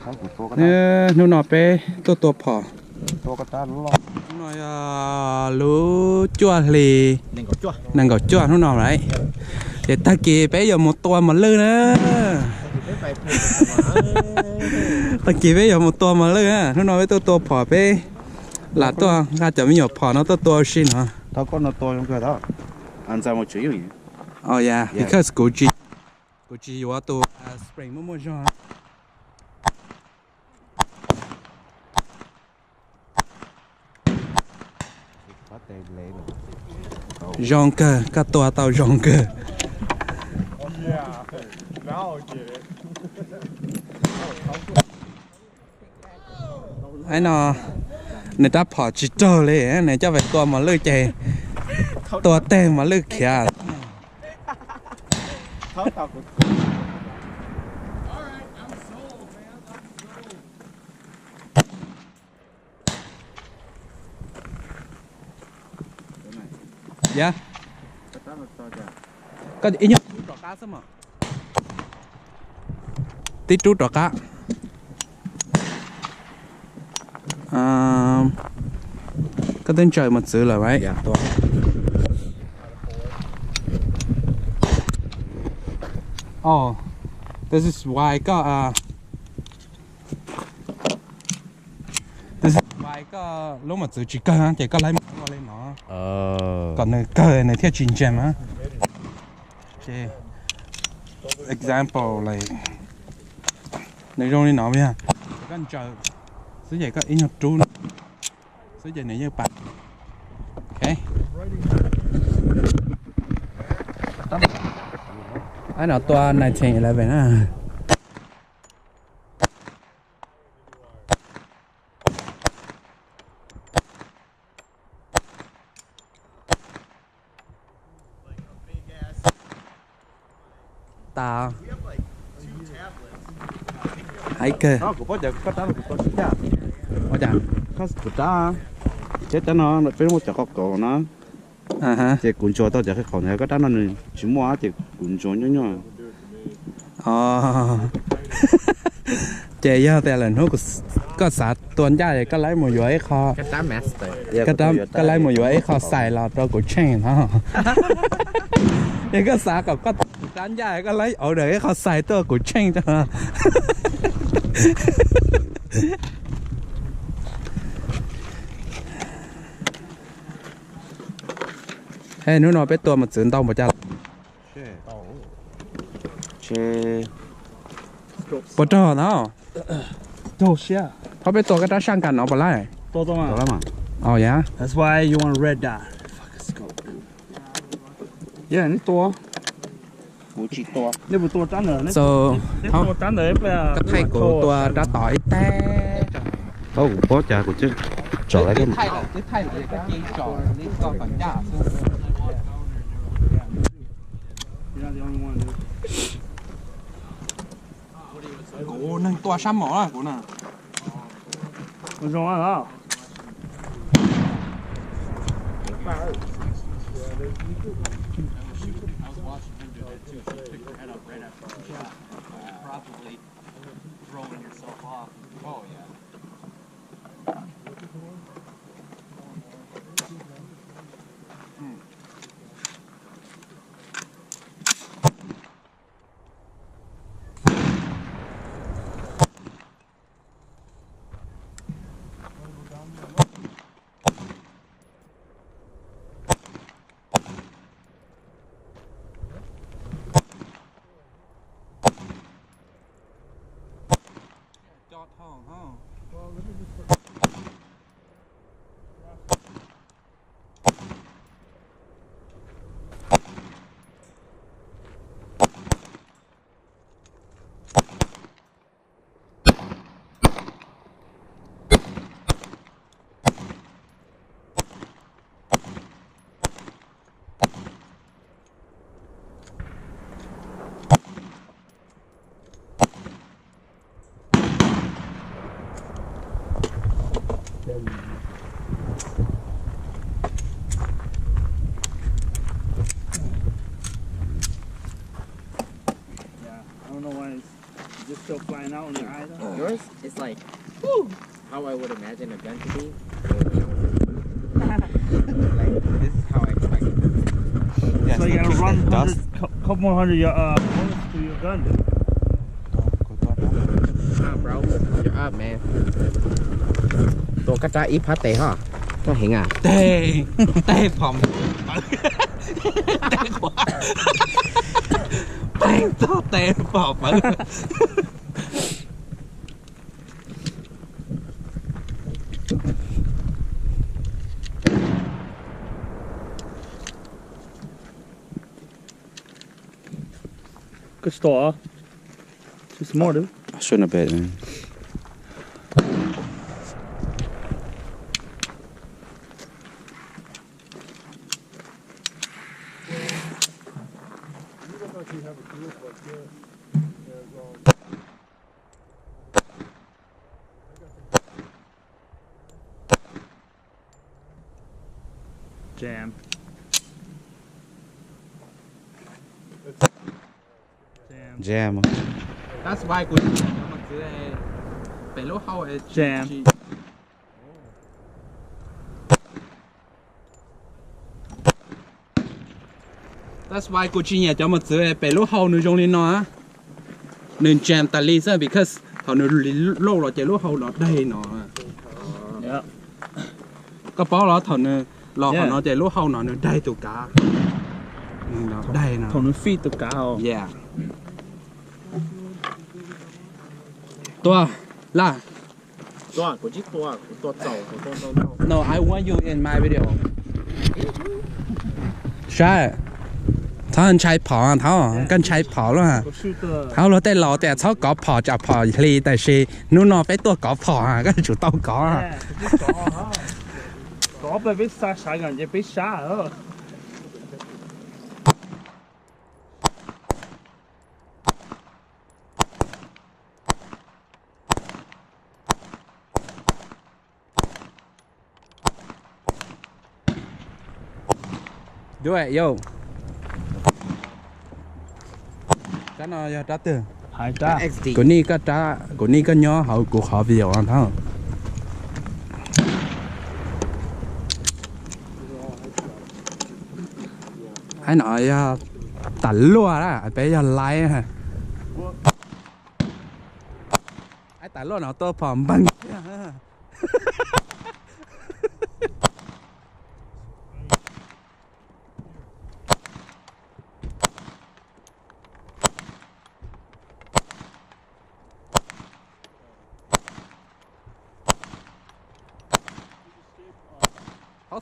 Hnub no peb tuaj tua phom. Hnub no yog lub cuaj hli nees nkaum cuaj hnub no lawm. Ces tag kis peb yuav mus tua mos lwj na. Tag kis peb yuav mus tua mos lwj na. Hnub no peb tuaj tua phom, peb lam tuaj nqa cov me nyuam phom no tuaj tua ua si no. Because kuv tsis, kuv tsis yuav tus spring muaj muaj zog. Zoo kawg, koj tua tau zoo kawg. Aib no, nws rab phom tsis raug li, nws coj pem tua mos lwj ces tua teg mos lwj khiav. Yog, koj ib nyuag rub rov qab xwb mas. Tib rub rov qab. Koj twb ntsaws mos txwv lawm right? Oh, this is why koj, this is why koj lub mos txwv tsis kawg ces koj laib mus ua li no kom nws kawg nws thiaj tsis ntsees na. Ces example like nws zoo li no yog koj ntsaws xwb ces koj ib nyuag rub xwb ces nws yeej pam. Aib no tua nineteen eleven na. Tas. Hais kawg. Ua cas? Kuv rab, thiab rab no peb muaj cov qhov kaum no, ces kuv ntsuas tau cov qhov kaum ntawd, koj rab no nws tsis muaj ces kuv ntsuas nyuaj nyuaj. Ces yog tias lwm hnub koj xav tua ncaj es koj laib mus yuav ib qho, koj laib mus yuav ib qho xais los rau kuv tsheej no. Es koj xav kom koj tua kuv rab ncaj, koj laib order ib qho xais tuaj kuv tsheej. Hnub no peb tua mos txwv ntau npaum cas? Puas raug no? Thov peb tua koj rab saj nkas no puas laib? Yog. So, koj thaij kuv tua rab tod ib teg. Kuv paub cas kuv tseem tsom lawm. Kuv neeg tua sab mom kuv na. Still flying out in your eyes. Yours is like, woo, how I would imagine a gun to be. Like, this is how I expect it. Yeah, so you gotta run hundred, cou-, couple more hundred yard, uh, bullets to your gun. Come on, bro. You're up, man. Tua kab rab ib phab tes ho. Koj heev a. Tes, tes phom pawv. Tes qhuav. Tes txog tes phom pawv. Good start. Too small, dude. I shouldn't have bet, man. Jam. Jam. That's why kuv tsis nyiam cov mos txwv pem lub hau. Jam. That's why kuv tsis nyiam cov mos txwv pem lub hau nws zoo li no. Nws jam tas li xwb because thaum nws li lauj los ces lub hau no daig no. Koj paub los thaum nws los qhov no ces lub hau no nws daig tus kav. Nws daig no. Thaum nws fit tus kav. Yeah. Tua, la. No, I want you in my video. Saib, txhob ntshai phom, thaum koj ntshai phom lawm. Thaum luag tej laus tias txhob kov phom tsam phom hli, tab sis hnub no peb tuaj kov phom, koj tsum tau kov. Kov peb xa sav, peb sab. Duaj yau. Rab no yog rab twg? Kuv nim koj rab, kuv nim koj nyob hauv kuv qhov video no. Aib no yog tas luaj, peb yog laib. Aib tas luaj no tua phom npeeg.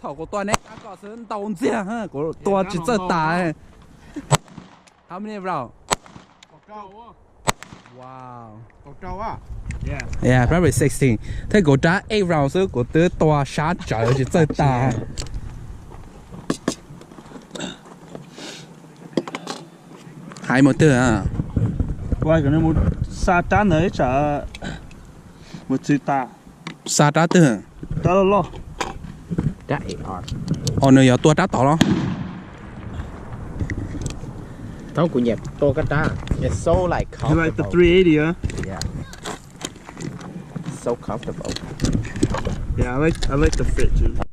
Thaum kuv tua neb rab ko xwb ntau ntxiag, kuv tua tsis txawj tas. How many round? Wow. Yeah, probably sixteen. Thiab kuv rab eight round xwb kuv twb tua sab tsawv tsis txawj tas. Hais mus twg? Xa rab ntawd ib tsam mus txwv tas. Xa rab twg? Rab loj loj. Os, nws yuav tua rab tod los? Thaum kuv nyiam tua koj rab. It's so like comfortable. You like the three eighty, huh? Yeah. So comfortable. Yeah, I like, I like the fit too.